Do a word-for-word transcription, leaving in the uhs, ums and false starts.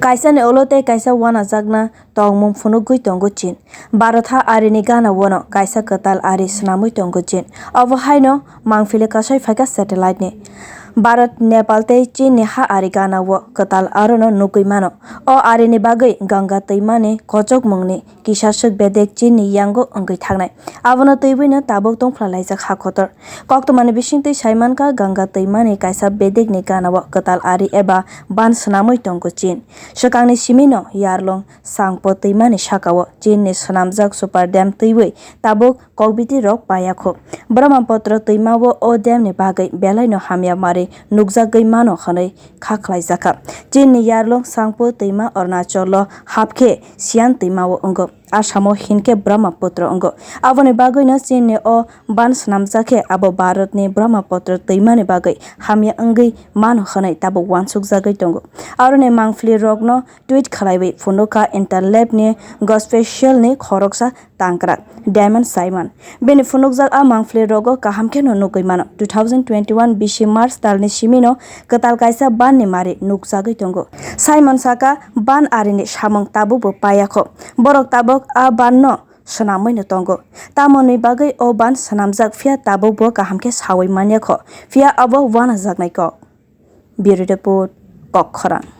Kaisani ulo tei kaisa wanajakna tongmung phunugwi tongo Chin. Bharat ha arini gana-o no kaisa kwtal ari swnamwi tongo Chin. Obo haino mangpili kasai phaikha satellite ni. Bharat, Nepal tei Chin ni ha ari gana-o kwtal aro no nugwi mano. O arini bagwi Ganga twimani kochokmungni kisaswk bedek Chin ni yango wngwi thangnai. Abono twiwi no tabuk tongphla laijak ha kotor. Koktwmani bisingtwi saimankha Ganga twimani kaisa bedekni gana-o kwtal ari eba ban swnamwi tongo Chin. Swkangni simi no Yarlung Sangpo twimani saka-o Chin ni swnamjak super dam twiwi tabuk kokbiti rok payakho. Brahmaputra twima-o o dam ni bagwi belai no hamya mari nukjagwi mano hwnwi kha khlaijakha. Chin ni Yarlung Sangpo twima Arunachal o hapkhe Sian twima-o wngo. Assam o hinkhe Brahmaputra wngo. Aboni bagwino Chin ni o ban swnamjak khe abo Bharat ni Brahmaputra twima ni bagwi hamya wngwi mano hwnwi tabuk uansukjagwi tongo. Aroni mangpili rokno tweet khlaiwi phunukha Interlab ni Gospel ni khoroksa tangkrak Damon Simon. Bini phunukjak a mangpili rogo kaham kheno nugwi mano. Two thousand twenty-one bisi March talni simino kwtal kaisa ban ni mari nukjagwi tongo. Simon saka, ban arini samung tabukbo payakho. Borok tabuk a ban no swnamwi no tongo. Tamoni bagwi o ban swnamjak phiya tabukbo kaham khe sawi manyakho. Phiya abo wanajaknai kok. Bureau Report, Kokkhorang.